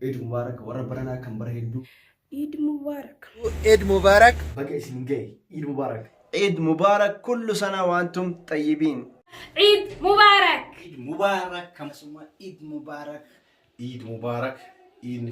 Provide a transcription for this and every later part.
Eid Mubarak warra baranaa kan bara hedduu. Eid Mubarak. Eid Mubarak. Baga isin gahe Eid Mubarak. Eid Mubarak kullu sana wa antum xayyibiin. Eid Mubarak. Eid Mubarak akkasuma Eid Mubarak. Eid Mubarak. Eid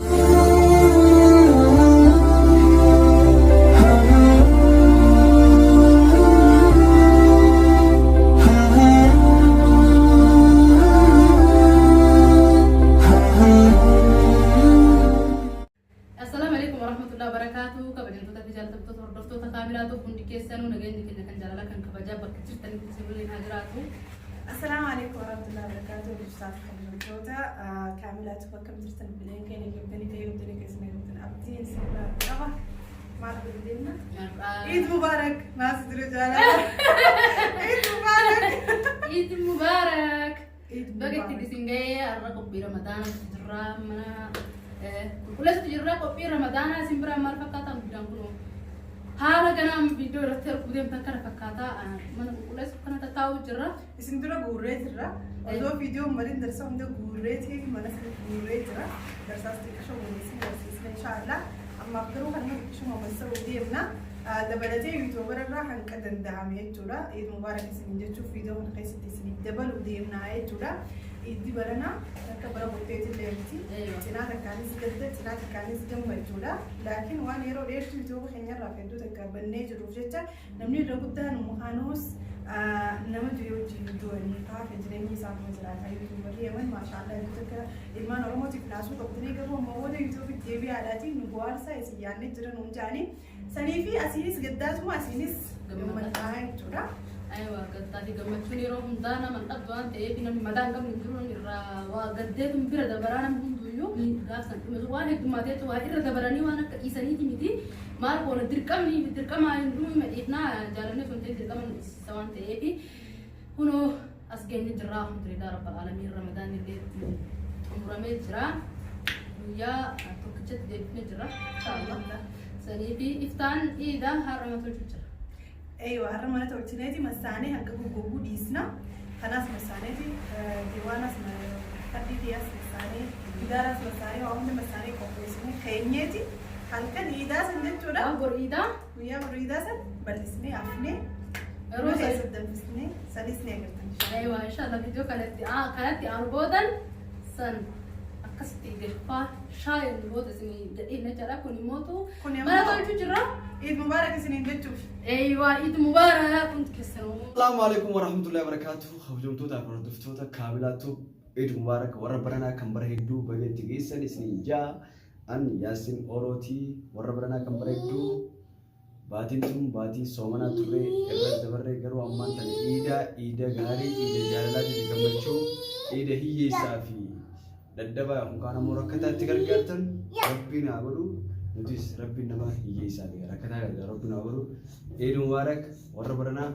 Assalaamu alaikum warahmatullahi wabarakatuh. Kabajamtoota fi jaallatamtoota hordoftoota kaamilaatu hundi keessanuu nageenyi keenya kan jaalalaa kan kabajaa bakka jirtanitti isin waliin haa jiraatu. Assalaamu alaikum warahmatullahi wabarakatuh. Hordoftoota fi kabajamtoota kaamilaatu bakka jirtan bileen keenya eegdanii fi eegdanii keessan eegdanii abdiin sirraa qaba. Maal godhu deemna? Eid Mubarak. Naas dura jaalala. Eid Mubarak. Eid Mubarak. Eid Baga itti Mubarak. isin ga'ee har'a qophii ramadaanaa jirra mana qulqulleessutu jirra qophii ramadaanaa isin biraa maal fakkaata guddaan kunoo haala ganaan viidiyoo irratti arguu deemtan kana fakkaata mana qulqulleessuuf kana tattaa'uu jirra. Isin dura guurree jirra. Osoo viidiyoon mariin darsa hunda guurreetii mana sanitti guurree jira. Darsaas xiqqisho waliin barsiisna inshaallah. Ammaaf garuu kanuma xiqqishuma massa'uu deemna. Dabalatee yuutuubara irraa hanqa danda'ame jechuudha. Eid Mubaarak isin jechuuf viidiyoo kana keessatti isiniif dabaluu deemna jechuudha. Iiddi baranaa akka bara botteetillee miti. Cinaa takkaanis gadda, cinaa takkaanis gammachuudha. Laakiin waan yeroo dheertuu yuutuuba keenyarraa hedduu takka bannee jirruuf jecha namni irra guddaan mukaanoos nama du'e wajjin du'anii fa'aa fi jireenyi isaa kuma jiraata. Yuutuubarri Yemen maashaallah hedduu takka ilmaan Oromootiif naasuu qabdanii garuu ammoo booda yuutuubitti deebi'aadhaatiin nu bohaarsaa isin yaadnee jira nuun jedhanii sanii fi asiinis gaddaatuma asiinis gammadaa jechuudha. Aywa gaddaa fi gammachuun yeroo hundaa nama hin dhabdu waan ta'eef namni madaa hin qabne hin jiru namni irraa waa gaddeetu bira dabaraa namni hunduyyuu gaaf san dhume waan heddumaateetu waa irra dabaranii waan akka dhiisaniiti miti maal goona dirqamni dirqama hin dhume dhiifnaa jaalannee osoo hin ta'in dirqama nu dhiisisa waan ta'eef kunoo as geenye jirra alhamdulillah rabbil aalamiin ramadaan illee xumuramee jira guyyaa tokkichatti deebifnee jira inshaallah sanii fi iftaan iidaa har'a mana tolchuu jira. Eeywa har'a mana tolchineeti massaanee hanga goggoguu dhiisna. Kanaas massaaneeti diwaanas fardii dhiyaas massaanee gidaaraas massaanee waa hunda massaanee qopheessinee keenyeeti halkan iidaa san jechuudha. Waan bor iidaa Guyyaa bor iidaa san bal'isnee afnee Yeroo yeroo san- keessatti danfisnee sanis ni agartan. Aywa inshallah viidiyoo kanatti kanatti aanu boodan san akkasitti gadi shaayeen booda isin gadhiifna jechaadha kun immootu Kun immoo- mana tolchuu jirra. Eid Mubarak isiniin jechuuf. Aywa Eid Mubarak hundi keessanuu. Assalaamu alaikum warahmatullahi wabarakatuh. Kabajamtoota fi hordoftoota kaamilaatu Eid Mubarak warra baranaa kan bara hedduu baga itti geessan isiniin jaa. An Yaasin Orootii warra baranaa kan bara hedduu baatiin tun baatii soomanaa turre irra dabarree garuu ammaan tana iida iida gaarii iida jaalalaatii fi gammachuu iida hiyyeessaa fi dadhabaa yookaan ammoo rakkataa itti gargaartan rabbiin haa godhu nutis rabbiin nama hiyyeessaa fi rakkataa gargaaru rabbiin haa godhu Eid Mubarak warra baranaa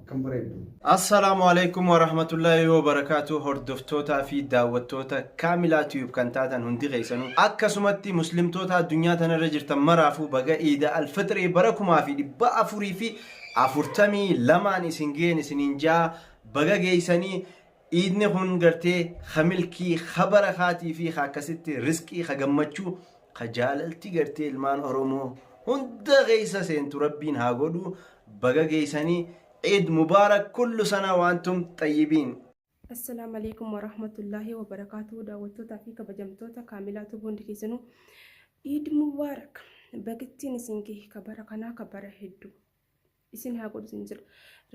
kan bara hedduu. Assalaamu alaikum warahmatullaahi wabarakaatu hordoftootaa fi daawwattoota Kaamilaa Tube kan taatan hundi keessanuu akkasumatti muslimtoota addunyaa tanarra jirtan maraafuu baga iida alfixrii bara 1442n isin ga'een isiniin ja'a baga geessanii iidni kun gartee ka milkii ka barakaatii fi ka akkasitti risqii ka gammachuu ka jaalalti gartee ilmaan Oromoo hunda keessa seentu rabbiin haa godhu baga geessanii Eid Mubarak kullu sana wa antum xayyibiin. Assalaamu alaikum warahmatullaahi wabarakaatuhu daawwattootaa fi kabajamtoota kaamilaa tube hundi keessanuu Eid Mubarak bagittiin isin gahe ka bara kanaa ka bara hedduu isin haa godhu isin jedha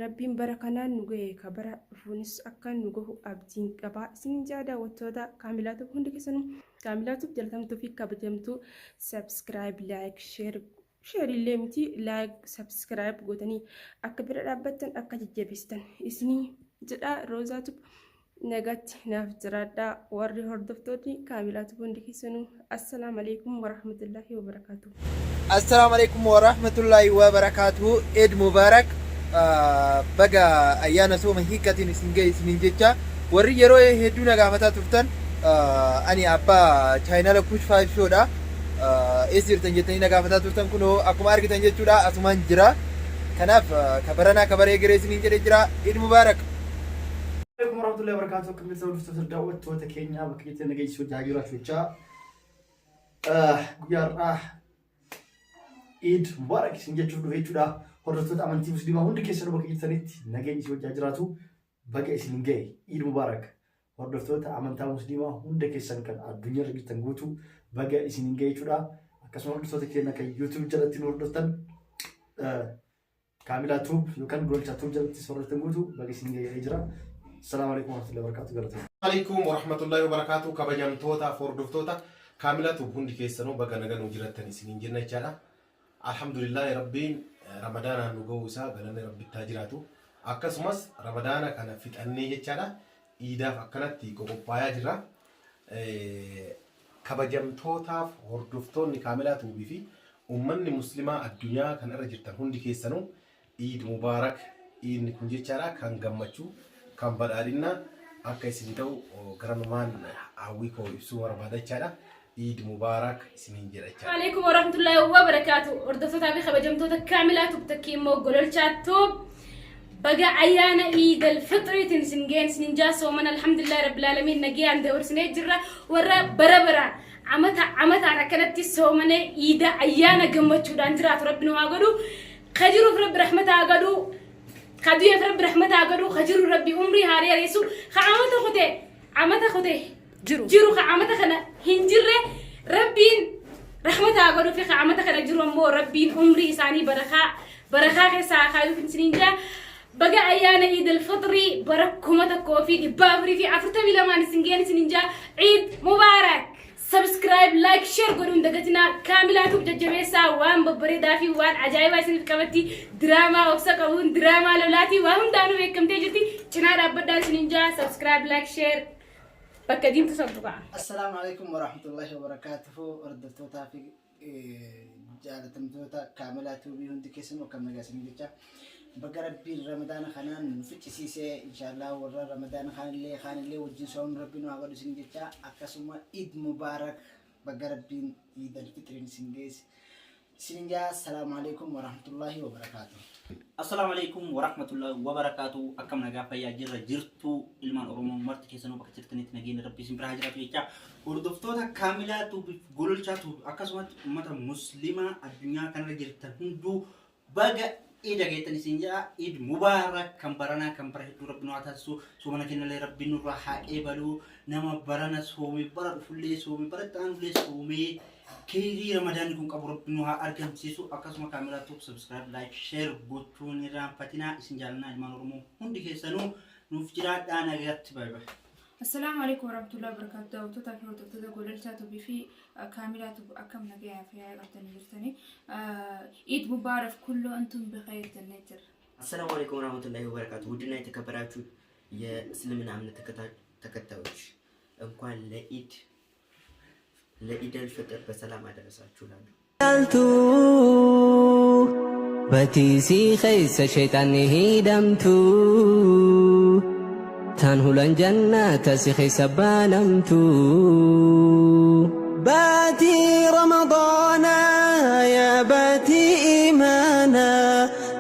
rabbiin bara kanaan nu gahe ka bara dhufuunis akka nu gahu abdiin qabaa isin jaa daawwattoota kaamilaa tube hundi keessanuu kaamilaa tube jalatamtuu fi kabajamtuu subscribe like share Share illee miti like subscribe gootanii akka bira dhaabbattan akka jajjabeessitan isinii jedha Roozaa Tube nagatti naaf jiraadhaa warri hordoftoonni Kaamilaa Tube hundi keessanuu assalaamu alaikum warahmatullaahi wabarakaatuh. Assalaamu alaikum warahmatullaahi wabarakaatuhu Eid Mubarak baga ayyaana sooma hiikkatiin isin gahe isiniin jecha warri yeroo hedduu na gaafataa turtan ani abbaa chaayinala kush 5 show dha eessa jirtan jettanii na gaafataa turtan kunoo akkuma argitan jechuudha asumaan jira kanaaf ka baranaa ka bara egeree isiniin jedhee jira Eid Mubarak. Alaikum warahmatullahi wabarakatuh. Akkam jirtan hordoftoota daawwattoota keenya bakka jirtan nageessuu jaa jiraachuu jechaa. Guyyaa har'aa Iid Mubaarak isin jechuuf dhufe jechuudha. Hordoftoota amantii Musliimaa hundi keessanuu bakka jirtanitti nageenyi isin wajjin jiraatu. Baga isin ga'e, Iid Mubaarak. Hordoftoota amantaa Musliimaa hunda keessan kan addunyaarra jirtan guutuu baga isin ga'e jechuudha. Akkasuma hordoftoota keenya kan YouTube jalatti nu hordoftan, Kaamilaa Tube yookaan Gololchaa Tube jalatti hordoftan guutuu baga isin ga'ee jira. Assalaamu alaikum warahmatullahi wabarakatuh. Galatoomaa. Alaikum warahmatullahi wabarakatuh. Kabajamtoota fi hordoftoota Kaamilaa Tube hundi keessanuu, baga nagaa nu jirattan isiniin jenna jechaadha. Alhamdulillahi, Rabbiin Ramadaanaan nu ga'uu isaa galanni Rabbitti haa jiraatu. Akkasumas Ramadaana kana fixannee jechaadha. Iidaaf akkanatti qoqophaayaa jirra. Kabajamtootaaf hordoftoonni Kaamilaa Tuubii fi uummanni Muslimaa addunyaa kana irra jirtan hundi keessanuu Iid Mubaarak. Iidni kun jechaadha kan gammachuu, kan badhaadhinnaa akka isin ta'u garanumaan hawwii koo ibsuu barbaada jechaadha. Iid Mubaarak isiniin jedha jechaadha. Alaikum warahmatullahi wabarakatuh. Hordoftootaa fi kabajamtoota Kaamilaa Tube, takkii immoo Gololchaa Tube. Baga ayyaana Iidal Fixriitiin isin ga'een isin jaa. Sooman alhamdulillahi rabbil aalamiin nagayaan dabarsinee jirra. Warra bara baraan, amata amataan akkanatti soomanee iida ayyaana gammachuudhaan jiraatu Rabbi nu haa godhu. Ka jiruuf Rabbi rahmata haa godhu. Ka du'eef Rabbi rahmata haa godhu. Ka jiru Rabbi umrii haa dheeressu. Ka amata kute, amata kute jiru jiru, ka amata kana hin jirre Rabbiin rahmata haa godhuu fi ka amata kana jiru ammoo Rabbiin umrii isaanii barakaa barakaa keessa haa kaayuuf isiniin jaa. Baga ayyaana Iid al-Fixrii bara 1442n isin ga'een isiniin jaa. Iid Mubaarak! Subscribe, like, share godhuun dagatinaa. Kaamilaa Tube jajjabeessaa. Waan babbareedaa fi waan ajaa'ibaa isiniif qabatti. Diraamaa obsa qabuun, diraamaa lolaatii, waan hundaanuu beekamtee jirti. Cinaa dhaabbadhaan isiniin jaa. Subscribe, like, share bakka diimtuu santu ka'a. Assalaamu alaikum warahmatullahi wabarakatuhu. Hordoftootaa fi jaalatamtoota Kaamilaa Tuubii hundi keessanuu, akkam nagaa isinii jecha. Baga Rabbiin Ramadaana kanaan nu ficcisiisee. Inshaallah warra Ramadaana kaanillee wajjin soomnu Rabbiin nu haa godhu isin jecha. Akkasuma Iid Mubaarak, baga Rabbiin Iid al-Fitriin isin geesse isin jaa. Assalaamu alaikum warahmatullahi wabarakatuh. Assalaamu alaikum warahmatullahi wabarakaatu. Akkam nagaa fayyaa jirra jirtu? Ilmaan Oromoo marti keessanuu bakka jirtanitti nageenya Rabbii isin bira haa jiraatu jecha. Hordoftoota Kaamilaa Tuubiif Gololchaa Tuub, akkasumatti uummata Muslimaa addunyaa kanarra jirtan hunduu baga iida geettan isin jedha. Iid Mubaarak. Kan baranaa kan bara hedduu Rabbi nu haa taasisu. Soomana kennallee Rabbi nurraa haa qeebalu. Nama barana soome, bara dhufullee soome, bara itti aanullee soomee keeyrii Ramadaanni kun qabu Rabbi nu haa argamsiisu. Akkasuma Kaamilaa Tube subscribe, like, share gochuun irraanfatinaa. Isin jaalannaa, ilmaan Oromoo hundi keessanuu nuuf jiraadhaa. Nagaatti, bye bye. Assalaamu alaikum warahmatullahi wabarakatuh. Daawwattootaa fi hordoftoota Gololchaa Tuubii fi Kaamilaa Tube, akkam nagayaa fayyaa qabdanii jirtanii? Iid Mubaarak, kullu antum bikayr jennee jirra. አሰላሙ አለይኩም ወራህመቱላሂ ወበረካቱ። ውድና የተከበራችሁ የእስልምና እምነት ተከታዮች እንኳን ለኢደል ፍጥር በሰላም አደረሳችሁ እላለሁ። Batiisii keessa shayxaanni hidhamtu, tan hulan jannata si keessa banamtu. باتي رمضانا يا باتي إيمانا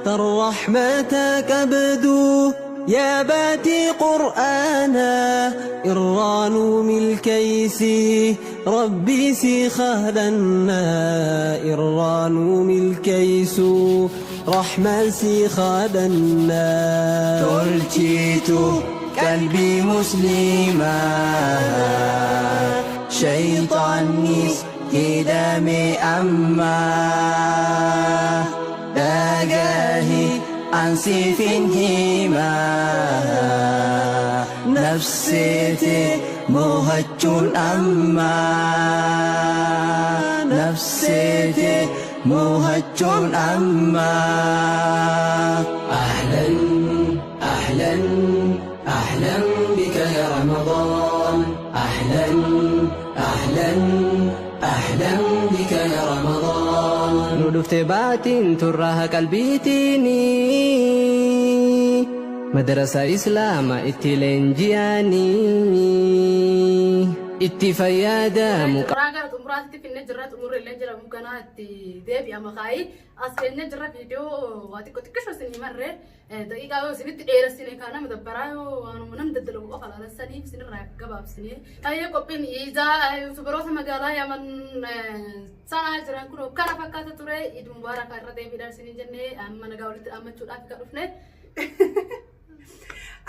فالرحمة كبدو يا باتي قرآنا إران ملكيسي ربي سي خهدنا إران ملكيسو رحمة سي خدنا Tolchitu qalbii Muslimaa, shayxaannis hidhame amma. Dhagahi ansiifin hima, nafseete mohachuun amma, nafseete mohachuun amma. أهلا أهلا أهلا بك يا رمضان، أهلا أهلا أهلا بك يا رمضان. Nu dhufte baatiin turraa qalbiitiini, madrasa Islaama itti leenji'anii. Itti fayyadamu. Jirraa gara xumuraatti finne jirra xumurri illee jira ganaa itti deebi'ama kaayii as keenya jirra viidiyoo waa xiqqoo xiqqisho isinii marree daqiiqaa yoo isinitti dheeressine kaa nama dabbaraa yoo waanuma nam daddalagu qofa laalessaniif isinirraa gabaabsine. Tayyee qophiin iidaa yuutubaroota magaalaa Yaman sanaa jiran kun kana fakkaata ture Iid Mubaaraka irra deebiidhaan isiniin jennee amma nagaa walitti dhaammachuudhaaf kan dhufne.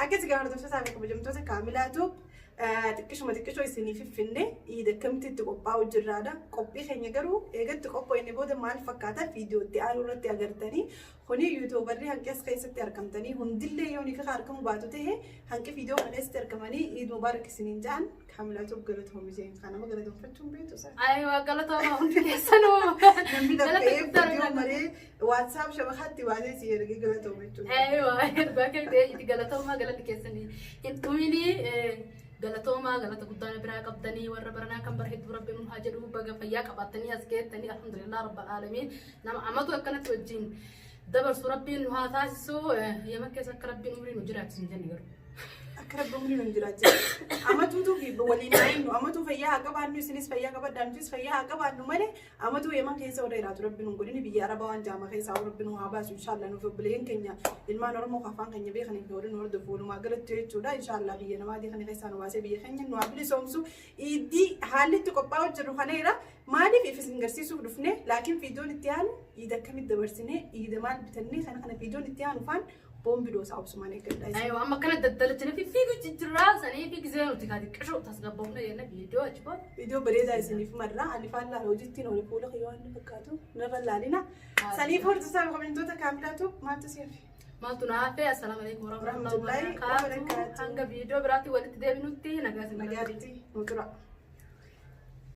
Akkasi gaafa hordoftoota fi kabajamtoota Kaamilaatu xiqqishuma xiqqishoo isinii fiffinne iida akkamitti itti qophaa'u jirraadha. Qophii keenya garuu eegatti qophoofne booda maal fakkaata viidiyoo itti aanu irratti agartanii kuni yuutuubarri hanqi as keessatti argamtanii hundillee yoo ni kaka argamu baatu ta'e hanqi viidiyoo kana keessatti argamanii Iid Mubaarak isiniin ja'an Kaamilaatu galatoomii kanama galatoomfachuun beektu isaa. Aywa galatooma hundi keessanuu. Namni Galata laffee guddaa viidiyoo irraa malee WhatsApp shabakaatti baasee si ergee galatoome jechuudha. Aywa dhugaa kee ta'e itti galatoomaa galanni keessanii hin dhuminii galatoomaa galata guddaa na biraa qabdanii warra baranaa kan bara hedduu rabbi nuun haa jedhu baga fayyaa qabaattanii as geettanii alhamdulillah rabbil aalamiin nama amatu akkanatti wajjin dabarsu rabbiin nu haa taasisu Yaman keessa akka rabbiin umrii nu jiraachisu hin jenne garuu. Akka rabbi umrii nu jiraachisu. Amatuutu waliin haa hinnu amatuu fayyaa haa qabaannu isinis fayyaa qabadhaa nutis fayyaa haa qabaannu malee amatuu Yaman keessa warra jiraatu rabbi nu godhini biyya Arabaa waan jaama keessaa rabbi nu haa baasu inshaallah nuuf obboleeyyan keenya ilmaan Oromoo afaan keenya beekaniif warri nu hordofu walumaa galatti jechuudha inshaallah biyya namaatii kana keessaa nu baasee biyya keenya nu haa bilisoomsu iiddii haalli itti qophaa'u jirru kaneera maaliif if isin garsiisuuf dhufne laakiin viidiyoon itti aanu iida akkamitti dabarsine iida maal bitannee kana kana viidiyoon itti aanu faan boombi doosaa obsumaan eeggadhaa isin. Aywa amma akkana daddalachanii fi fiigu jijjiirraa sanii fi gizee nuti kaa xiqqishoo tasgabboofne jenne viidiyoo achi booda. Viidiyoo bareedaa isiniif marra ani faan laala hojittiin oole fuula kiyya waan fakkaatu narra laalina. Saniif hordoftoota kabajamtoota kaamilaatu maaltu si hafe? Maaltu na hafe? Assalaamu alaikum warahmatullahi Warahmatullahi wabarakaatu. wabarakaatu. Hanga viidiyoo biraatti walitti deebinutti nagaa isin Nagaatti nu tura.